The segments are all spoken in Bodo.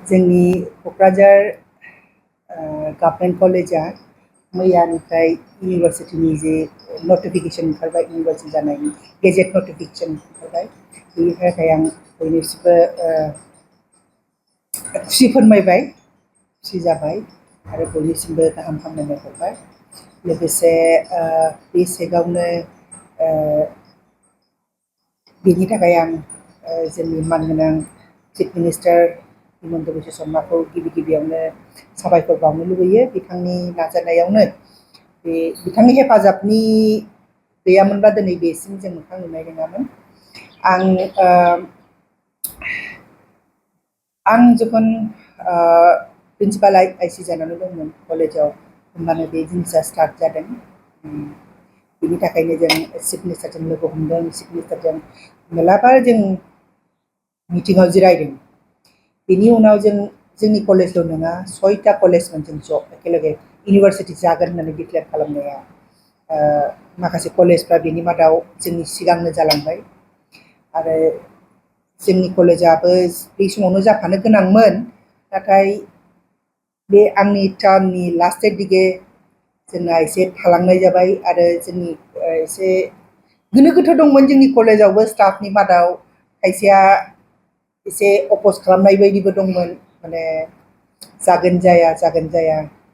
जोंनि क'क्राझार गभर्नमेंट कलेजा मैयानिफ्राय इउनिभार्सिटिनि जे नटिफिकेसन ओंखारबाय इउनिभार्सिटि जानायनि गेजेट नटिफिकेसन ओंखारबाय बेनि थाखाय आं बयनिसिमबो खुसि फोरमायबाय खुसि जाबाय आरो बयनिसिमबो गाहाम हामलायनाय हरबाय लोगोसे बे सेगावनो बेनि थाखाय आं जोंनि मानगोनां चिफ मिनिस्टार हिमन्त बिश्व शर्माखौ गिबियावनो साबायखर बावनो लुबैयो बिथांनि नाजानायावनो बे बिथांनि हेफाजाबनि गैयामोनब्ला दिनै बेसिम जों मोखां नुनाय नङामोन आं जेब्ला प्रिन्सिपाल आइसि जानानै दंमोन कलेजाव होमबानो बे जिनिसा स्टार्ट जादों बिनि थाखायनो जों चिफ मिनिस्टारजों लोगो हमदों चिफ मिनिस्टारजों मेलाबार जों मिटिङाव जिरायदों बेनि उनाव जोंनि कलेजल' नङा 6टा कलेजमोन जों ज' एखेलगे इउनिभार्सिटि जागोन होननानै डिक्लेयार खालामनाया माखासे कलेजफ्रा बेनि मादाव जोंनि सिगांनो जालांबाय आरो जोंनि कलेजाबो बे समावनो जाफानो गोनांमोन नाथाय बे आंनि टार्मनि लास्ट दिगे जोंना एसे थालांनाय जाबाय आरो जोंनि एसे गोनो गोथो दंमोन जोंनि कलेजावबो स्टाफनि मादाव खायसेया एसे अपस खालामनाय बायदिबो दंमोन माने जागोन जाया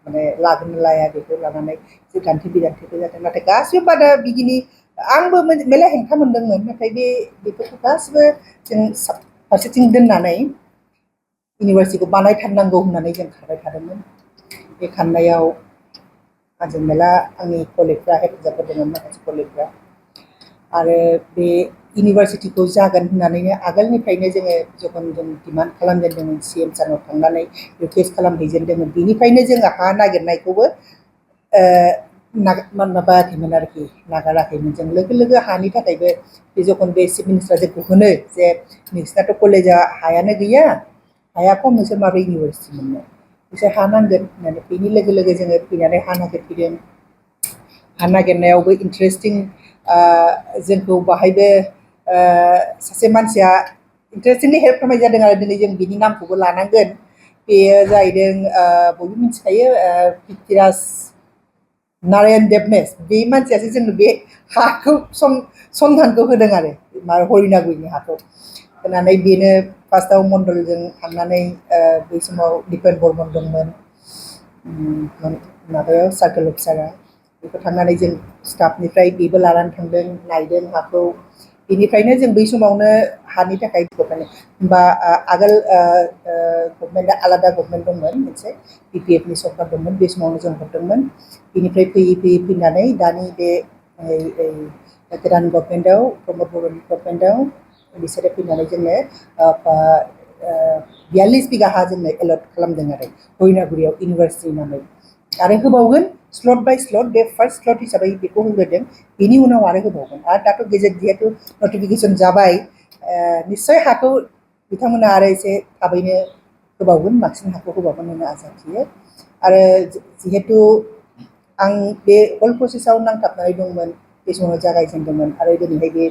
माने लागोन लाया बेखौ लानानै दान्थे बिदान्थेबो जादों नाथाय गासिबो बादा बिगिनि आंबो मेरला हेंथा मोनदोंमोन नाथाय बेफोरखौ गासिबो जों फारसेथिं दोननानै इउनिभार्सिटिखौ बानायथारनांगौ होननानै जों खारबाय थादोंमोन बे खारनायाव आंजों मेरला आंनि कलिगफ्रा हेफाजाब होदोंमोन माखासे कलिगफ्रा आरो बे इउनिभार्सिटिखौ जागोन होननानैनो आगोलनिफ्रायनो जोङो जखन जों डिमान्ड खालामजेनदोंमोन CM सारनाव थांनानै रिकुवेस्ट खालामहैजेनदोंमोन बेनिफ्रायनो जोङो हा नागिरनायखौबो माबायाखैमोन आरोखि नागाराखैमोन जों लोगो हानि थाखायबो बे जखन बे चिफ मिनिस्टारा जोंखौ होनो जे नोंसिनाथ' कलेजा हायानो गैया हाया खम नोंसोर माबोरै इउनिभार्सिटि मोननो बिसोर हा नांगोन होननानै बेनि लोगो जोङो फैनानै हा नागिरफैदों हा नागिरनायावबो इन्टारेस्टिं जोंखौ बाहायबो सासे मानसिया इन्टारेस्टिंलि हेल्प खालामनाय जादों आरो दिनै जों बिनि नामखौबो लानांगोन बेयो जाहैदों बयबो मिथिखायो पृथ्वीराज नारायण देबनेस बे मानसियासो जोंनो बे हाखौ संधानखौ होदों आरो हरिनागुरिनि हाखौ होनानै बेनो फार्स्टआव मण्डलजों थांनानै बै समाव दिपेन बर्मन दंमोन माबायाव सार्कोल अफिसारा बेखौ थांनानै जों स्टाफनिफ्राय बेबो लानानै थांदों नायदों हाखौ बेनिफ्रायनो जों बै समावनो हानि थाखाय होमबा आगोल गभर्नमेन्टआ आलादा गभर्नमेन्ट दंमोन मोनसे BPFनि सरकार दंमोन बे समावनो जों हरदोंमोन बेनिफ्राय फैयै फैनानै दानि बे गोदान गभर्नमेन्टआव प्रमद बर'नि गभर्नमेन्टआव बिसोरो फैनानै जोंनो 42 बिघा हा जोंनो एलट खालामदों आरो हरिनागुरियाव इउनिभार्सिटि नामै आरो होबावगोन स्लट बाय स्लट बे फार्स्ट स्लट हिसाबै बेखौ होग्रोदों बेनि उनाव आरो होबावगोन आरो दाथ' गेजेट जिहेतु नटिफिकेसन जाबाय निस्सय हाखौ बिथांमोना आरो एसे थाबैनो होबावगोन बांसिन हाखौ होबावगोन होननो आसा थियो आरो जिहेतु आं बे हल प्रसेसआव नांथाबनानै दंमोन बे समाव जागायजेनदोंमोन आरो दिनैहाय बे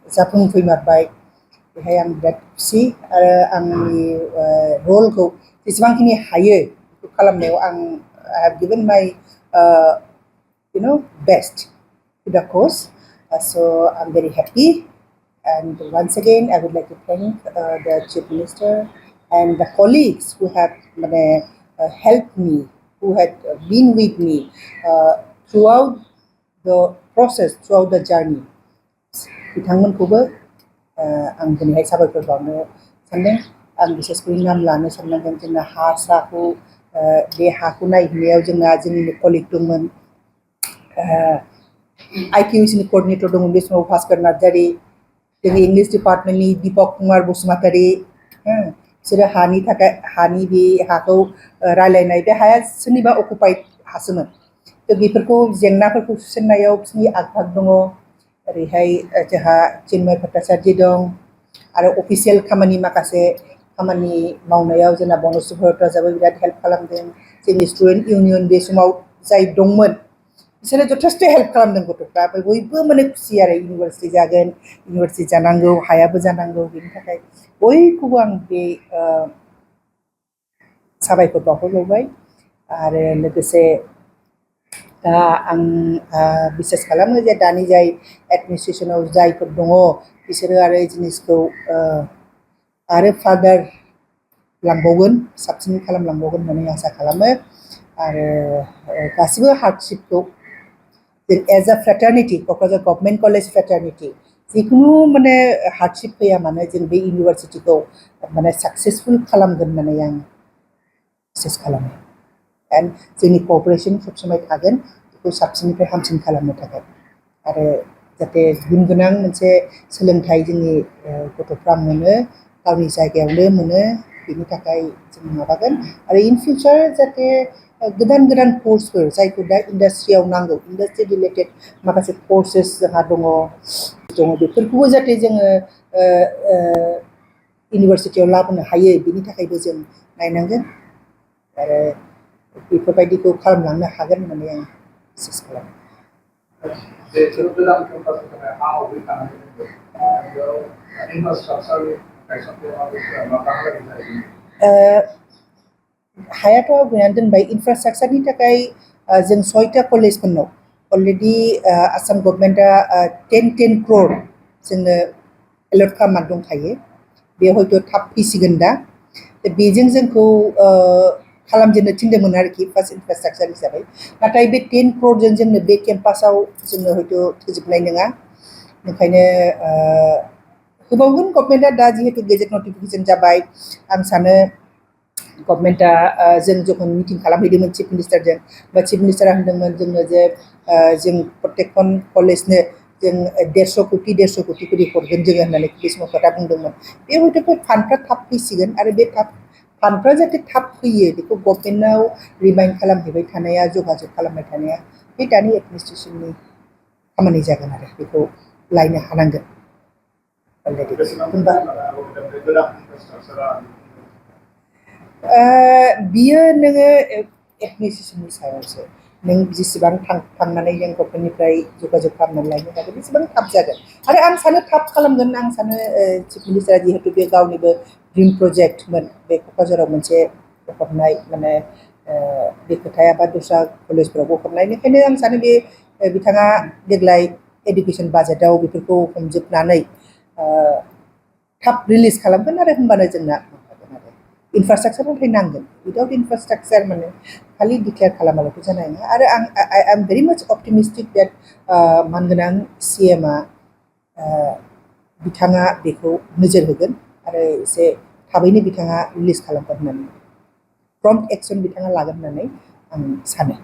जाफुंफैमारबाय बेहाय आं बिराद खुसि आरो आंनि रलखौ जेसेबांखिनि हायो बेखौ खालामनायाव आं I have given my best to the cause so I'm very happy and once again I would like to thank the Chief Minister and the colleagues who have helped me who had been with me throughout the process throughout the journey बिथांमोनखौबो आं दिनैहाय साबायखर बावनो सानदों आं बिसेसखै नाम लानो साननांगोन जोंना हाखौ बे हाखौ नायहैनायाव जोंना जोंनिनो कलिग दंमोन IQACनि कर्डिनेटर दंमोन बे समाव भास्कर नार्जारी जोंनि इंलिश डिपार्टमेन्टनि दीपक कुमार बसुमतारी बिसोरो हानि थाखाय हानि बे हाखौ रायलायनाय बे हाया सोरनिबा अकुपाइड हासोमोन बेफोरखौ जेंनाफोरखौ सुस्रांनायाव बिसोरनि आग दङ ओरैहाय जोंहा चिन्मय भट्टाचार्य दं आरो अफिसियेल खामानि माखासे खामानि मावनायाव जोंना बनज भट्टाचार्यआबो बिराद हेल्प खालामदों जोंनि स्टुडेन्ट इउनियन बे समाव जाय दंमोन बिसोरो जथेस्थ हेल्प खालामदों गथ'फ्रा बयबो माने खुसि आरो इउनिभार्सिटि जागोन इउनिभार्सिटि जानांगौ हायाबो जानांगौ बेनि थाखाय बयखौबो आं बे साबायखर बावहरबावबाय आरो लोगोसे दा आं बिसास खालामो जे दानि जाय एडमिनिस्ट्रेसनाव जायफोर दङ बिसोरो आरो এই जिनिसखौ आरो फार्दार लांबावगोन साबसिन खालामलांबावगोन होननानै आसा खालामो आरो गासिबो हार्डशिपखौ as a fraternity Kokrajhar government college fraternity जिखुनु माने हार्डशिप फैया मानो जों बे इउनिभार्सिटिखौ माने साक्सेसफुल खालामगोन होननानै आं बिसास खालामो एन्ड जोंनि क'अपारेसन सबसमाय थागोन बेखौ साबसिननिफ्राय हामसिन खालामनो थाखाय आरो जाहाथे गुन गोनां मोनसे सोलोंथाइ जोंनि गथ'फ्रा मोनो गावनि जायगायावनो मोनो बेनि थाखाय जों माबागोन आरो इन फिउचार जाहाथे गोदान गोदान कर्सफोर जायखौ दा इन्डास्ट्रियाव नांगौ इन्डास्ट्रि रिलेटेड माखासे कर्सेस जोंहा दङ बेफोरखौबो जाहाथे जोङो इउनिभार्सिटियाव लाबोनो हायो बेनि थाखायबो जों नायनांगोन आरो बेफोरबायदिखौ खालामलांनो हागोन होननानै आं बिसास खालामो हायाथ' बुंनानै दोनबाय इनफ्रास्ट्राक्चारनि थाखाय जों 6टा कलेजफोरनाव अलरेडि आसाम गभर्नमेन्टआ 10 crore जोंनो एलट खालामना दंखायो बे हयथ' थाब फैसिगोन दा बेजों जोंखौ खालामजेननो थिनदोंमोन आरोखि फार्स्ट इनफ्रास्ट्राक्चार हिसाबै नाथाय बे 10 crore जोंनो बे केम्पासाव जोंनो हयथ' थोजोबनाय नङा ओंखायनो होबावगोन गभर्नमेन्टआ दा जिहेतु गेजेट नटिफिकेसन जाबाय आं सानो गभर्नमेन्टआ जों जखन मिटिं खालामहैदोंमोन चिफ मिनिस्टारजों बा चिफ मिनिस्टारा होनदोंमोन जोंनो जे जों प्रत्येकखन कलेजनो जों 150 कोटि करि हरगोन जोङो होननानै बे समाव खोथा बुंदोंमोन बे हयथ' फान्डफ्रा थाब फैसिगोन आरो बे फान्डफ्रा जाहाथे थाब फैयो बेखौ गभर्नमेन्टआव रिमाइन्ड खालामहैबाय थानाया जगाजग खालामबाय थानाया बे दानि एडमिनिस्ट्रेसननि खामानि जागोन आरो बेखौ लायनो हानांगोन अलरेडि बियो नोङो एडमिनिस्ट्रेसननि सायावसो नों जेसेबां थांनानै जों गभर्नमेन्टनिफ्राय जगाजग खालामनानै लायनो हागोन एसेबां थाब जागोन आरो आं सानो थाब खालामगोन आं सानो चिफ मिनिस्टारा जिहेतु बे गावनिबो ड्रिम प्रजेक्टमोन बे क'क्राझाराव मोनसे हरनाय माने बे खोथाया बा दस्रा कलेजफोरावबो हरनाय बेनिखायनो आं सानो बे बिथाङा देग्लाय एडुकेसन बाजेटआव बेफोरखौ हमजोबनानै थाब रिलिज खालामगोन आरो होमबानो जोंना इनफ्रास्ट्राक्चार नाथाय नांगोन उइदाउट इनफ्रास्ट्राक्चार माने खालि डिक्लेयार खालामाल'थ' जानाय नङा आरो आं एम भेरि माच अपटिमिस्टिक डेट मानगोनां CMआ बिथाङा बेखौ नोजोर होगोन आरो एसे थाबैनो बिथाङा रिलिज खालामगोन होननानै प्रम्प्ट एक्सन बिथाङा लागोन होननानै आं सानो